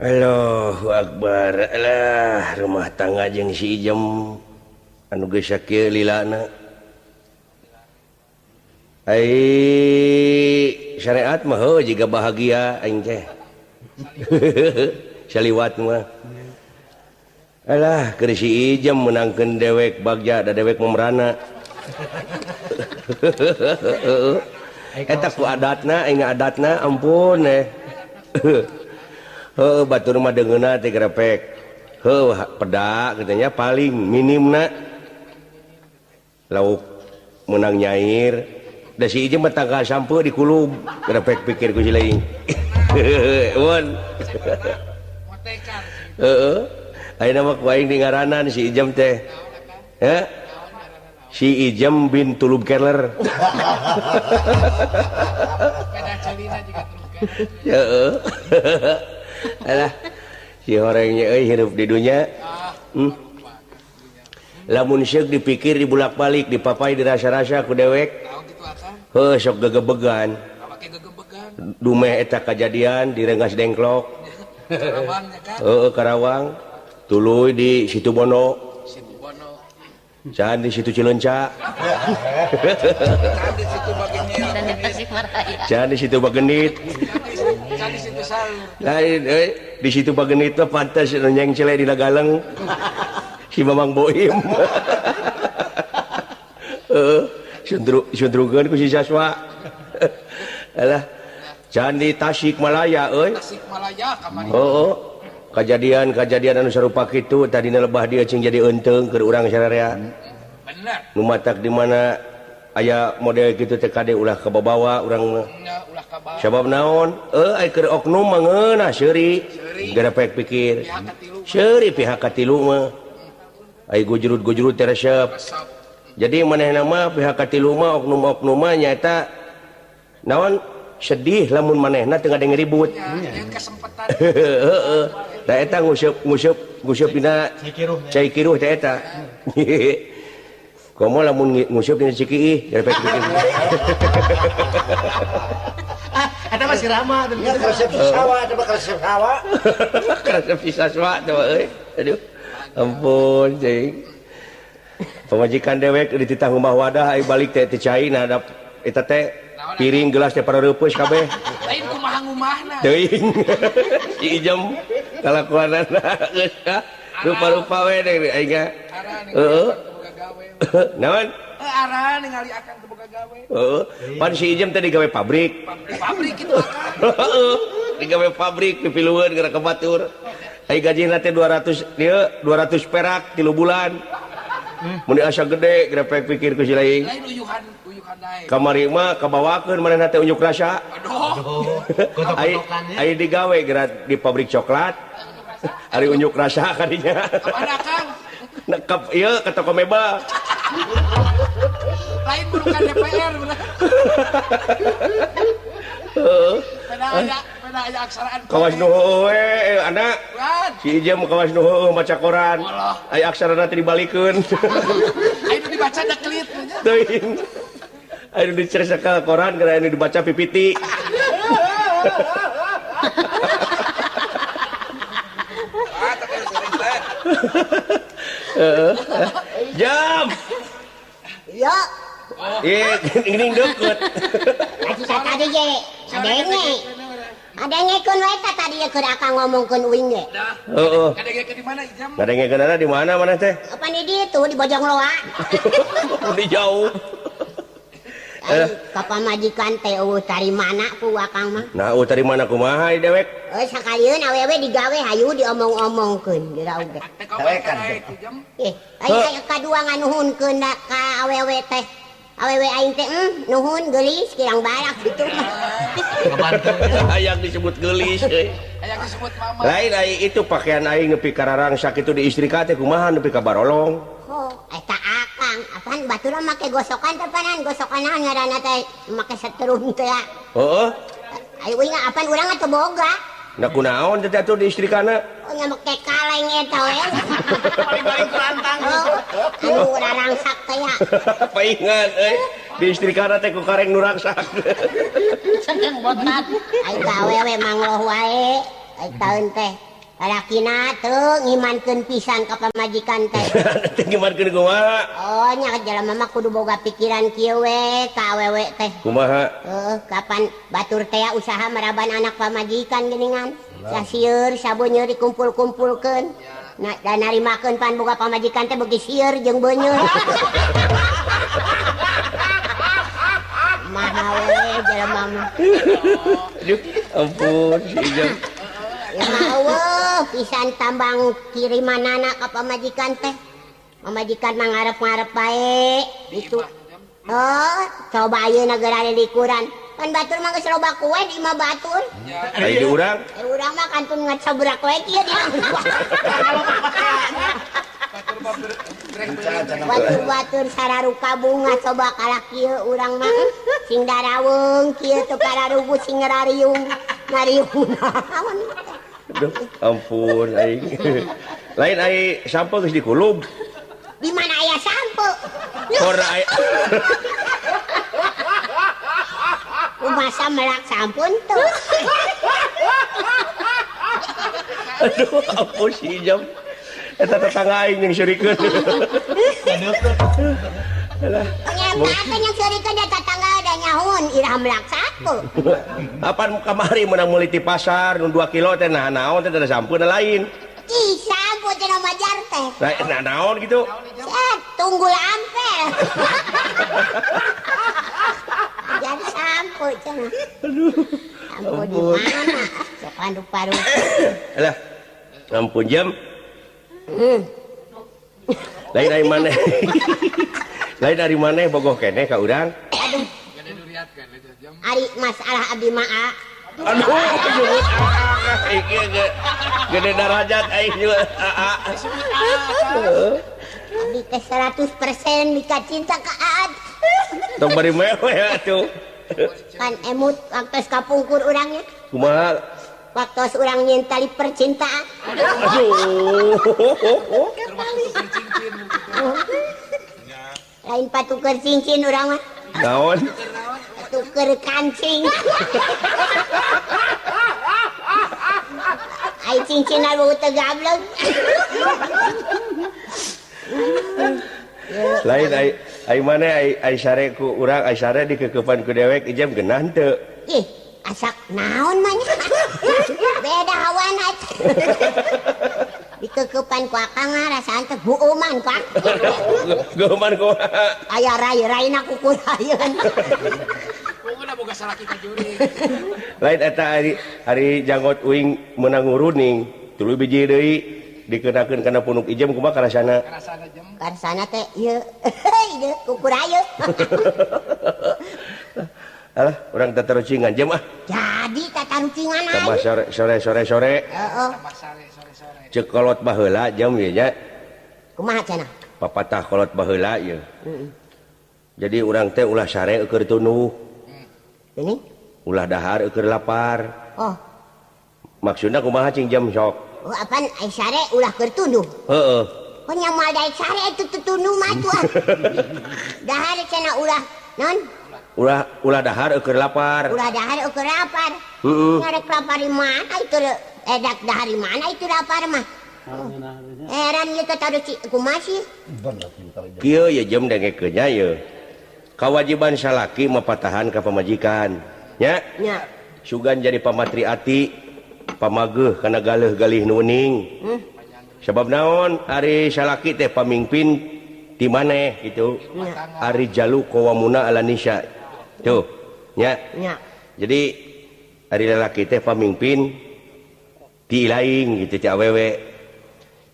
Allahu Akbar lah rumah tangga jeung si Ijem anu geus sakieu lilana. Ai syariat mah heuh jiga bahagia aing teh. Saliwat mah. Alah keur si Ijem meunangkeun dewek bagja da dewek memerana. Eta ku adatna aing adatna ampun eh. Heuh batur mah deungeunna teh grepek. Heuh pedak katanya paling minimna lauk menang nyair. Da si Ijem mah tangkal sampeu di kulub grepek pikir ku si lain. Mun. Heeh. Ayeuna mah ku aing di ngaranan si Ijem teh. Heh. Si Ijem bin Tulub Keller. Heeh. Alah si horengnya euy hirup di dunya. Lamun seuk dipikir dibulak-balik dipapai dirasa-rasa ku dewek. Heuh sok gegebegan. Dumeh eta kajadian di Renggas Dengklok. Heeh Karawang. Tuluy di Situbondo. Can di situ Cileunca. Can di situ Bagenit. Lain euy di situ Bagenit mah pantes nyeng cele dina galeng. Si Mamang Boim. Heeh, sundrukeun ku si Saswa. Alah, can di Tasikmalaya euy. Tasikmalaya kamari. Heeh. Kajadian-kajadian anu sarupa kitu tadina lebah dia cing jadi eunteung keur urang sararea. Bener. Nu matak di mana aya model kitu teh kade ulah kababawa urang mah. Ulah kabawa. Sabab naon? Euy keur oknum mah ngeunah seuri. Garepek pikir. Seuri pihak katilu mah. Ai gujrut-gujrut teh resep. Jadi manehna mah pihak katilu mah oknum-oknum mah nyaeta naon sedih lamun manehna teu ngadenge ribut. Kesempatan. Heeh. Da eta nguseup dina cai kiruh teh eta. Komo lamun nguseup dina cikiih garepek pikir. Eta mah si Rama teh. Ya resep siswa eta mah resep sawa. Resep siswa teh euy. Aduh. Ampun cing. Pamajikan dewek dititah rumah wadah ai balik teh teu cai nah da eta teh piring gelas teh parareupeus kabeh. Lain kumaha ngumahna. Teuing. Si Ijem kalakuanana geus rupa-rupa we deui aing ga. Heeh. Naon? Arah ningali akang teu boga gawe. Heeh. Pan si Ijem teh digawe pabrik. Pabrik kitu akang. Heeh. Digawe pabrik pipilueun geura ka batur. Ai gajina teh 200 dieu 200 perak 3 bulan. Mun asa gede grepek pikir ku si lain. Lain uyuhan daek. Kamari mah kabawakeun manehna teh unjuk rasa. Aduh. Ai digawe geura di pabrik coklat. Ari unjuk rasa kadinya. Ka mana Kang? Nekep ieu ka toko mebel. Lain burukan DPR bener. Heeh. Peda aya aksaraan. Kawas nu heueuh we anak. Si Ijem kawas nu heueuh maca koran. Aya aksarana teh dibalikeun. Aya nu dibaca deklit nya. Teuing. Aya nu diceresek koran gara anu dibaca pipiti. Jam. Ya. Iya, ini deket. Lagi tadi ge, adenge. Adengekeun we teh tadi ge keur akang ngomongkeun uing ge. Heeh. Ngadengekeun di mana Ijam? Ngadengekeunana di mana maneh teh? Apa di ditu di Bojong Loa. Di jauh. Ai ka pamajikan teh eueuh tarimana ku akang mah. Nah, eueuh tarimana kumaha dewek? Heuh sakalieun awewe digawe hayu diomong-omongkeun geura oge. Dewekan. Eh, aya kadua nganuhunkeun ka awewe teh. Awewe aing teh nuhun geulis kirang barak kitu mah. Hayang disebut geulis euy. Hayang disebut mama. Lain ai itu pakaian aing nepi ka rarangsak kitu di istri ka teh kumaha nepi ka barolong. Oh, eta akang apaan batur mah make gosokan teh panan gosokan naon ngaranna teh make setrum teh. Heeh. Ayo uing apaan urang mah teu boga. Nah kunaon teh atuh di istri kana? Oh nya make kaleng eta we. Paling-paling kelantang. Oh, anu rarangsak teh ya. Paingan euy. Di istri kana teh ku kareng nu rangsak. Seneng botat. Ai ka awewe mangloh wae. Ai taeun teh. Lalakina teu ngimankeun pisan ka pamajikan teh. Teu ngimankeun kumaha? Oh nya jelema mah kudu boga pikiran kieu we ka awewe teh. Kumaha? Heuh, kapan batur teh usaha maraban anak pamajikan geuningan. Sasieur sabeuneur dikumpul-kumpulkeun. Nah, da narimakeun pan boga pamajikan teh beuki sieur jeung beuneur. Maha we jelema mah. Aduh, ampun si Ijam. Ya eueuh pisan tambang kirimanana ka pamajikan teh. Pamajikan mah ngarep-ngarep bae gitu. Oh, coba ayeuna geura lilikuran. Pan batur mah geus loba kue di imah batur. Ai di urang? Urang mah kantun ngacabrak we kieu di. Batur-batur sararuka bunga coba kalah kieu urang mah. Sing daraweung kieu teu kararugu sing ngariung. Ngariung naon. Aduh, ampun aing. Lain ai sampo geus dikulub. Di mana aya sampo? Ora aya. Masa melak sampun tuh. Aduh, ampun si Ijam. Eta tetangga aing yang syurikeun. Alah. Nyampe yang syurikeun da tetangga da nyahun irah melak sampo. Apaan kamari menang meuli ti pasar nu 2 kilo teh nah naon teh da sampun lain. Ih, sampo teh majar teh. Nah naon gitu? Set, tunggul ampel. Jadi sampo cenah. Aduh. Sampo di mana? Sok rupa-rupa. Alah. Ampun jam. Lain dari mana? Lain dari mana bogoh keneh ka urang? Aduh. Ari masalah abdi mah. Aduh, nyebut aa. Ieu gede darajat aing juga aa. Abdi teh 100% mika cinta ka Aad. Tong bari mewe atuh. Kan emut waktu kapungkur urangnya. Kumaha? Waktu urang nyentali percintaan. Aduh. Lain patuker cincin urang mah. Naon? Tuker kancing. Ai cincin anu teu gablek. Lain ai ai maneh ai ai sare ku urang ai sare dikekepan ku dewek Ijam geunah henteu. Ih, asak naon mah nya. Beda hawana. Dikekepan ku akang rasaan teh huuman ku akang. Huuman kumaha? Aya rai-raina kukurayeun. Punguna boga salaki ka jurig. Lain eta ari janggot uing meunang nguruning, tuluy biji deui dikenakeun kana punuk Ijem kumaha karasana? Karasana jem. Karasana teh ieu. Ieu kukurayeun. Alah, urang tatarucingan jem ah. Jadi tatarucingan aing. Tambah sore sore sore. Heeh. Tambah sore sore sore. Ceuk kolot baheula jem ieu nya. Kumaha cenah? Papatah kolot baheula ieu. Heeh. Jadi urang teh ulah sare eueur tunduh. Ini? Ulah dahar eueur lapar. Oh. Maksudna kumaha cing jam sok? Oh, apaan ai sare ulah keur tunduh? Heeh. Oh nya moal daek sare itu tunduh mah tuh. Dahar cenah ulah naon? Ulah dahar eueur lapar. Ulah dahar eueur lapar. Heeh. Ngarek lapar di mana itu dak dahar di mana itu lapar mah? Heran ieu teh taruh kumaha sih? Kieu ye jam dengekeun nya ieu. Kawajiban salaki mapatahan ka pamajikan nya. Nya. Sugan jadi pamatri ati, pamageuh kana galeuh-galih nu wening. Sebab naon ari salaki teh pamingpin ti maneh gitu. Nya. Ari jalu qawamuna ala nisa. Tuh, nya. Nya. Jadi ari lalaki teh pamimpin ti lain gitu ti awewe.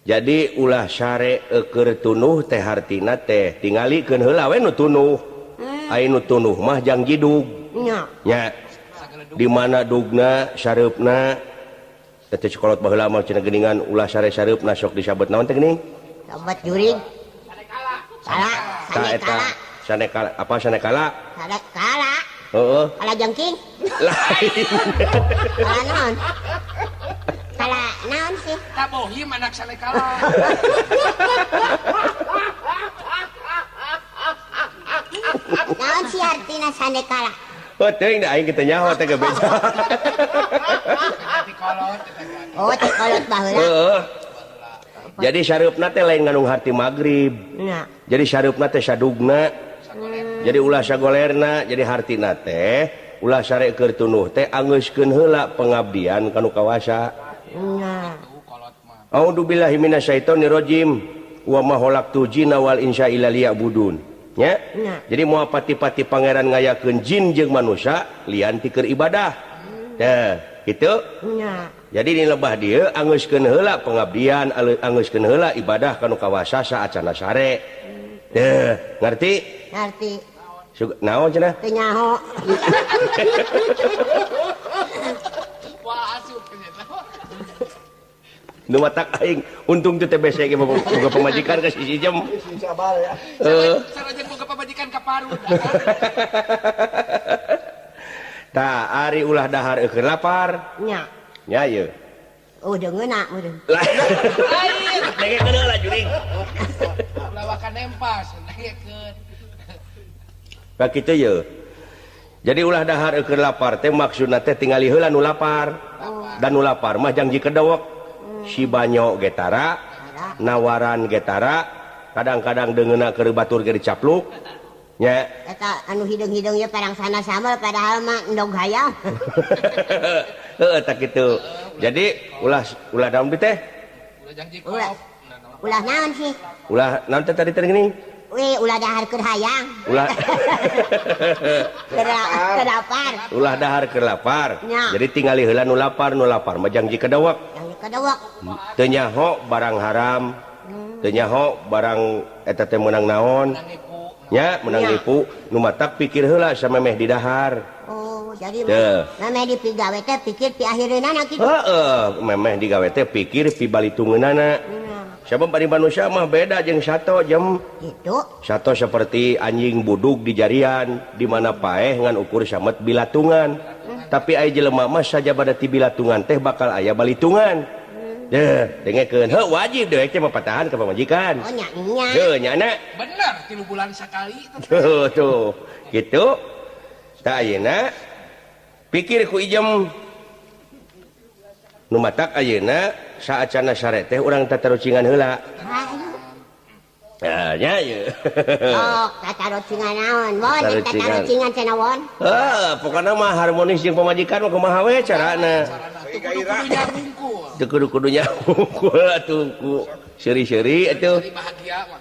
Jadi ulah sare keur tunuh teh hartina teh tingalikeun heula we nu tunuh. Ai nu tunuh mah jang jidug. Nya. Nya. Di mana dugna sareupna teh sekolot baheula mah cenah geuningan ulah sare sareupna sok disabet naon teh geuning? Sabet jurig. Kala, sanekala. Sanekala apa sanekala? Sanekala. Heeh. Kala jengking. Lain. Kala naon? Kala naon sih? Tabohim anak sanekala. Naon sih artina sanekala? Oh, teuing da aing kitu nyaho teh gebeja. Oh, teh kolot baheula. Heeh. Jadi sareupna teh lain ngandung harti magrib. Nya. Jadi sareupna teh sadugna. Jadi ulah sagolerna, jadi hartina teh ulah sare keur tunuh teh angeuskeun heula pengabdian ka nu kawasa. Nya. A'udzubillahi minasyaitonirrajim. Wa ma khalaqtu jinna wal insa illa liya'budun. Nya? Jadi moal pati-pati pangeran ngayakeun jin jeung manusia lian ti keur ibadah. Tah, kitu? Nya. Jadi di lebah dieu angeuskeun heula pengabdian, angeuskeun heula ibadah ka nu kawasa saacana sare. Tah, ngarti? Ngarti. Naon cenah? Teu nyaho. Wah, asup cenah. Nu matak aing untung teu TBC ge boga pamajikan ka sisi jam. Sabar ya. Heeh. Sarajan boga pamajikan ka parut. Tah, ari ulah dahar eukeun lapar. Nya. Nya ieu. Oh, deungeuna meureun. Lain. Dengekeun heula juring. Lawakan nempas, dengekeun. Ka kitu ye. Jadi ulah dahar eukeun lapar teh maksudna teh tingali heula nu lapar. Dan nu lapar mah jang jikedewek. Si banyo getara, nawaran getara, kadang-kadang deungeuna keur batur ge dicapluk. Nya. Eta anu hideung-hideung ye parang sana sambal padahal mah endog hayam. Heeh tah kitu. Jadi ulah ulah daun teh. Ulah jang jikop. Ulah naon sih? Ulah naon teh tadi teh geuning? Wih, ulah dahar keur hayang. Ulah keur lapar. Ulah dahar keur lapar. Nya. Jadi tingali heula nu lapar, nu lapar mah jang jikedewek. Kedewek. Teu nyaho barang haram. Teu nyaho barang eta teh meunang naon. Nya, meunang nipu, nu matak pikir heula samemeh di dahar. Oh, jadi memeh dipigawe teh pikir pi akhireunana kitu. Heeh, memeh digawe teh pikir pi balitungeunana. Sabab bari manusia mah beda jeung sato jem. Kitu. Sato seperti anjing budug di jarian, di mana paeh ngan ukur samet bilatungan. Tapi aya jelema mah sajabada ti bilatungan teh bakal aya balitungan. Deh, dengekeun. Heuh wajib dewek teh mapatahan ka pamajikan. Oh nya nya. Heuh nya na. Bener, 3 bulan sakali. Tuh, tuh. Gitu. Tah ayeuna pikir ku ijem. Nu matak ayeuna saacana sare teh urang tatarucingan heula. Ya, nya ye. Oh, tatarucingan naon? Won, tatarucingan cenah won. Heuh, pokona mah harmonis jeung pamajikan mah kumaha we carana. Teu kudu-kudunya hungkul atuh ku seuri-seuri atuh.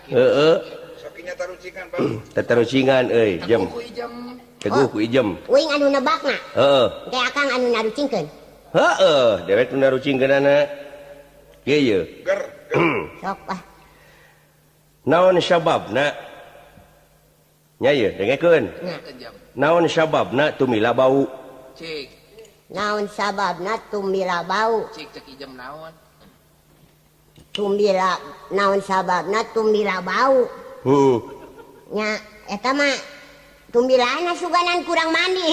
Heeh. Sakinya tarucingan, Bang. Tatarucingan euy, jem. Teguh ku ijem. Uing anu nebakna. Heeh. Ge akang anu narucingkeun. Heeh, dewek nu narucingkeunana. Kieu ye. Ger. Sok ah. Naon sababna? Nya ye, dengekeun. Naon sababna tumila bau? Cik. Naon sababna tumila bau? Cik cek ijem naon? Tumila naon sababna tumila bau? Heuh. Nya eta mah tumbilana suganan kurang mandi.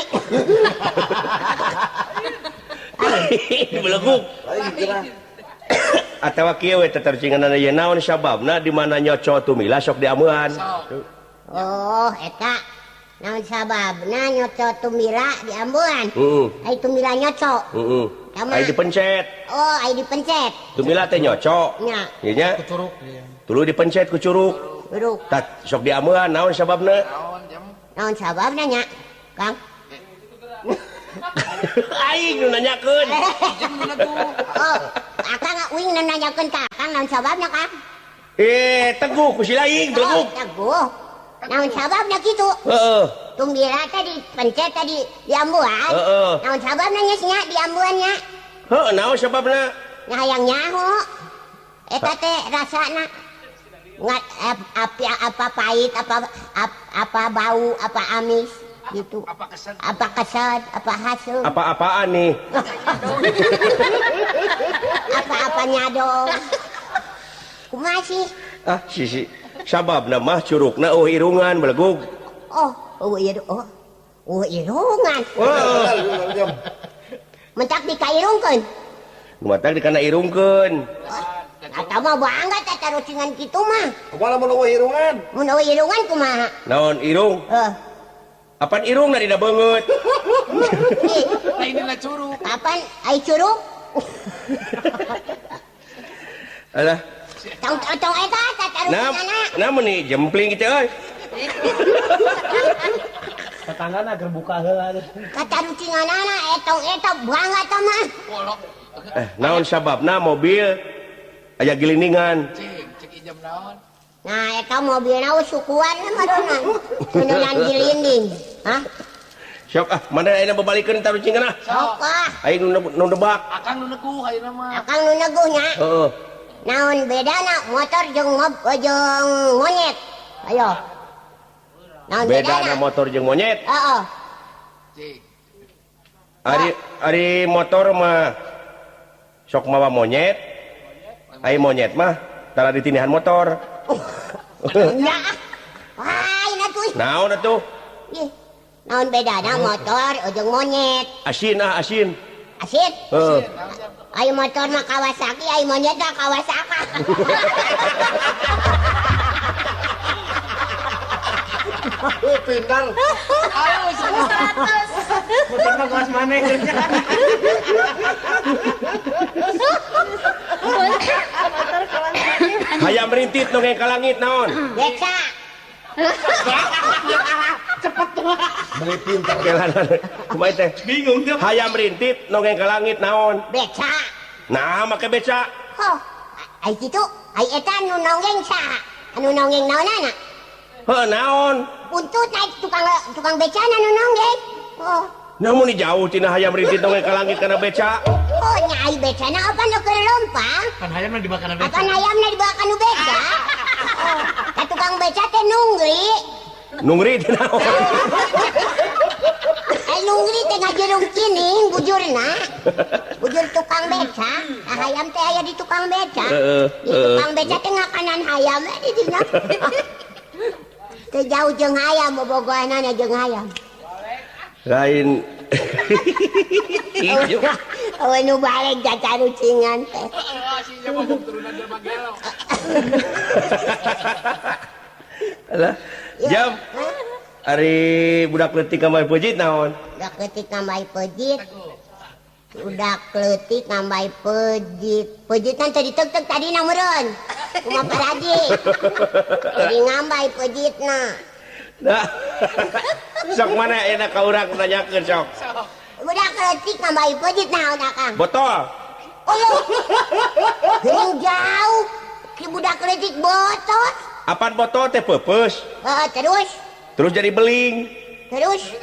Beleguk. Atawa kieu we tatarcinganana ye naon sababna di mana nyoco tumila sok diamuan. Oh, eta naon sababna nyoco tumila diambuan? Heeh. Ai tumila nyoco. Heeh. Ai dipencet. Oh, ai dipencet. Tumila teh nyoco. Nya. Ieu nya. Ku curug. Tuluy dipencet ku curug. Curug. Tah sok diamuan naon sababna? Naon jam? Naon sababna nya? Kang. Aing nu nanyakeun. Jam nu tuh. Oh, akang uing nu nanyakeun ka akang naon sababna, Kang? Teguh ku si laing, teguh. Teguh. Naon sababna kitu? Heeh. Tumbira teh dipencet tadi diambuan. Heeh. Naon sababna nya nya diambuannya? Heuh, naon sababna? Nya hayang nyaho. Eta teh rasana ngat apa pahit, apa bau, apa amis gitu. Apa kesan? Apa kesan, apa hasil? Apa-apaan nih? Apa-apanya dong. Kumaha sih? Ah, sisi. Sababna mah curugna eueuh irungan belegug. Oh, oh irungan. Oh. Mentak dikairungkeun. Mentak dikana irungkeun. Atau mah bangga teh tarucingan kitu mah. Kumaha mun eueuh irungan? Mun eueuh irungan kumaha? Naon irung? Heuh. Apan irung na dina beungeut? Lain dina curug. Apan ai curug? Alah. Tong tong eta tarucinganna. Nah, mun jempling kitu euy. Tetanggana keur buka heula. Katarucinganana etong eta bangga teh mah. Naon sababna mobil aya giliningan? Cing, cek ijam naon? Nah, eta mobilna sukuan mah tununan gilinding. Hah? Sok ah, mana ayeuna babalikeun tarucingan ah? Sok ah. Aing nu nebak. Akang nu neguh ayeuna mah. Akang nu neguh nya. Heeh. Naon bedana motor jeung jeung monyet? Ayo. Naon bedana motor jeung monyet? Heeh. Cing. Ari motor mah sok mawa monyet. Ai monyet mah tara ditinihan motor. Ya. Wah, atuh. Naon atuh? Ih, naon bedana motor jeung monyet? Asin ah, asin. Asin? Heeh. Ai motor mah Kawasaki, ai monyet mah Kawasaka. Pintar. Ayo, 100. Motor mah kelas maneh. Hayam rintit nongeng ka langit naon? Beca. Cepet tuh. Beli pintar. Kumaha teh? Bingung dia. Hayam rintit nongeng ka langit naon? Beca. Nah, make beca. Oh, ai kitu, ai eta nu nonggeng saha? Anu nonggeng naonana? Heuh, naon? Buntut naik tukang becana nu nonggeng. Oh. Namun jauh tina hayam rintit nongeng ka langit kana beca. Oh, nya ai becana apa nu keur lompang? Pan hayamna dibawa kana beca. Pan hayamna dibawa kana beca. Oh, ka tukang beca teh nungri. Nungri teh naon? Ai nungri teh ngajerung cining bujurna. Bujur tukang beca. Nah, hayam teh aya di tukang beca. Di tukang beca teh ngakanan hayam we di dinya. Teu jauh jeung hayam bobogohanana jeung hayam. Lain. Oh, nu balik catarucingan teh. Heeh, si nya mah turunan jelema gelo. Alah, jam. Ari budak leutik ngambai peujit naon? Budak leutik ngambai peujit. Budak leutik ngambai peujit. Peujitna teh diteuk-teuk tadina meureun. Kumaha paraji. Jadi ngambai peujitna. Nah. Sok mana enak ka urang nanyakeun sok. Budak leutik ngambai peujit naon Akang? Botol. Oh. Geuning jauh. Ki budak leutik botol. Apaan botol teh peupeus? Heeh, terus? Terus jadi beling. Terus?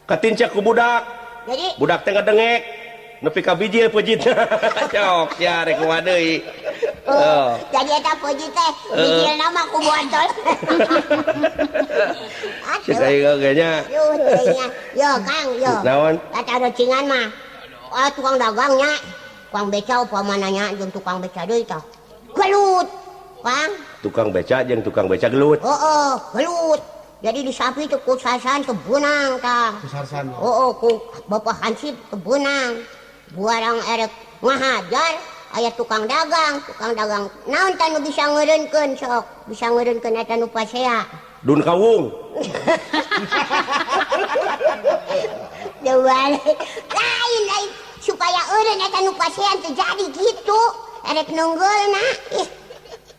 Katincak ku budak. Jadi budak teh ngadengek nepi ka bijil peujitna. Cok, sia rek kumaha deui. Oh, jadi eta peujit teh bijilna mah ku botol. Cek aing oge nya. Yo Kang, yo. Naon? Katarucingan mah. Oh, tukang dagangnya. Tukang beca upamana nya jeung tukang beca deui tah. Gelut. Kang. Tukang beca jeung tukang beca gelut. Heeh, gelut. Jadi di sapi itu ku sarsan teu beunang tah. Ku sarsan. Heeh, ku Bapak Hansip teu beunang. Buarang erek ngahajar aya tukang dagang naon tah nu bisa ngeureunkeun sok, bisa ngeureunkeun eta nu pasea. Dun kawung. Lain lain supaya eureun eta nu pasea teu jadi kitu. Erek nunggeulna. Ih.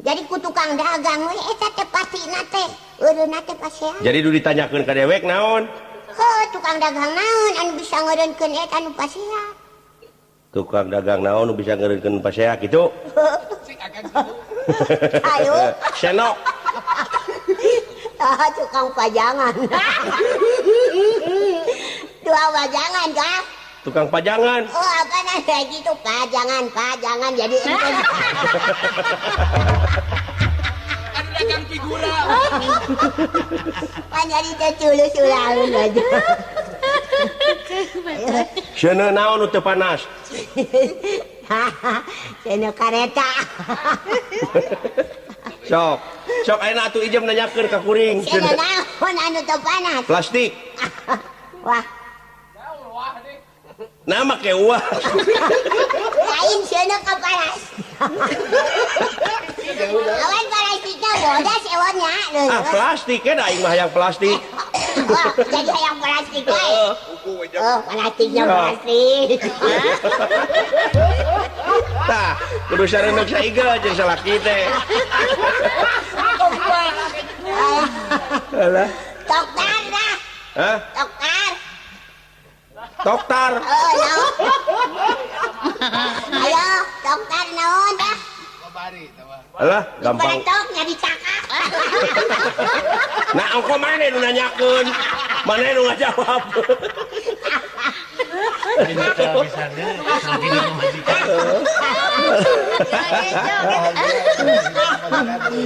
Jadi ku tukang dagang we eta teh patina teh eureunna teh pasea. Jadi du ditanyakeun ka dewek naon? Heuh, tukang dagang naon anu bisa ngeureunkeun eta nu pasea? Tukang dagang naon nu bisa ngeureunkeun pasea kitu? Cik akang kitu. Ayo. Senok. Ah, tukang pajangan. Dua pajangan kah? Tukang pajangan. Oh, apa namanya gitu? Pajangan, pajangan jadi Anu dagang figura. Pan jadi teh tulus ulaun aja. Seuneu naon nu teu panas? Seuneu kareta. Sok. Sok ayeuna atuh ijem nanyakeun ka kuring. Seuneu naon anu teu panas? Plastik. Wah. Nah make uang. Lain seuneu ka panas. Awan plastiknya bodas ewonnya. Ah plastik ya aing mah hayang plastik. Oh, jadi hayang plastik wae. Oh, plastiknya plastik. Tah, kudu sareuneuh saigel jeung salaki teh. Alah. Toktar dah. Hah? Toktar. Toktar. Oh, naon? Ayo, toktar naon dah? Alah, gampang. Diperetok nyari cakak. Nah, engko maneh nu nanyakeun? Maneh nu ngajawab?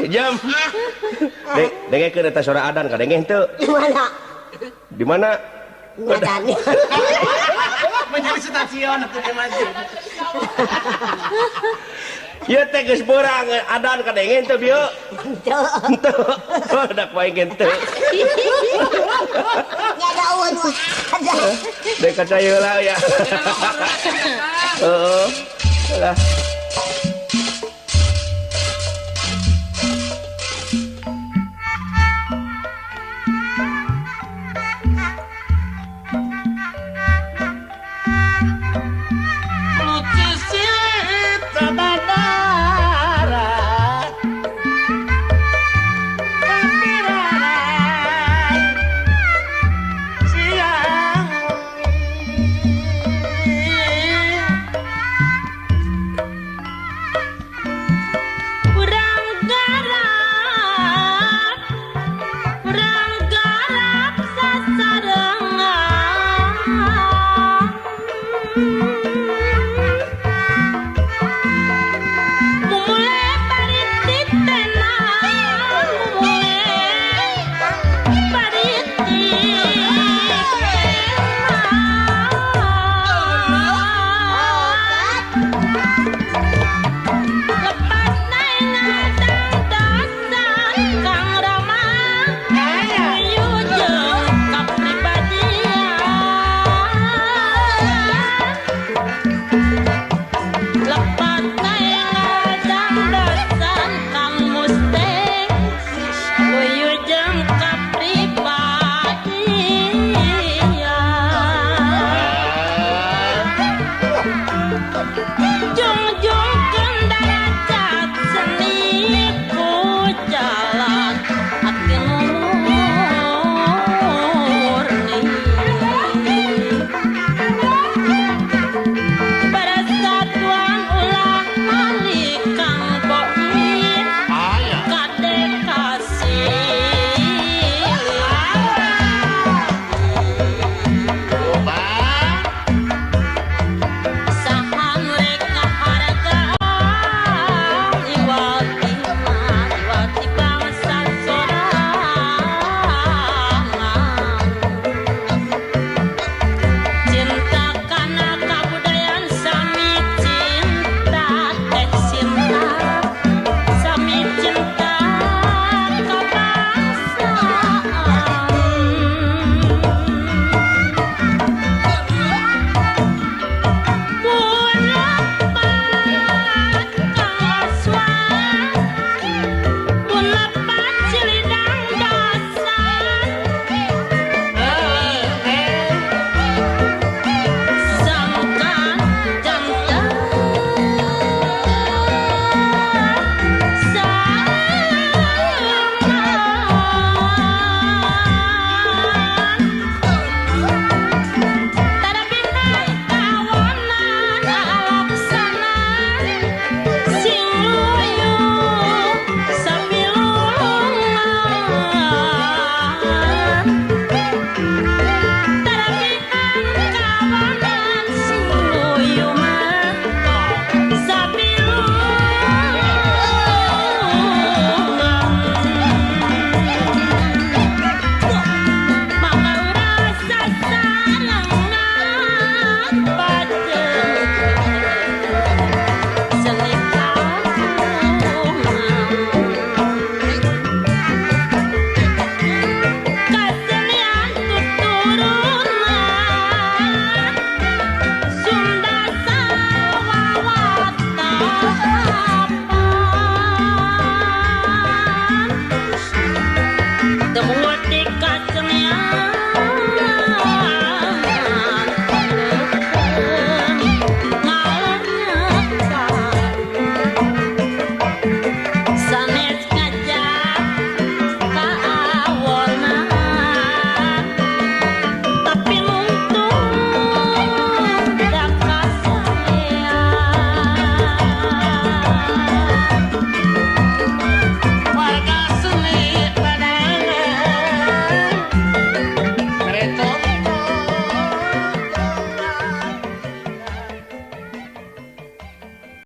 Jam. Dengekeun eta suara adan kadenge henteu? Di mana? Di mana? Adan. Menjadi stasiun atuh teh masjid. Ieu teh geus beurang adan kadenge henteu bieu? Henteu. Henteu. Dak wae henteu. Nya daun adan. Dek kaca heula ya. Heeh. Lah.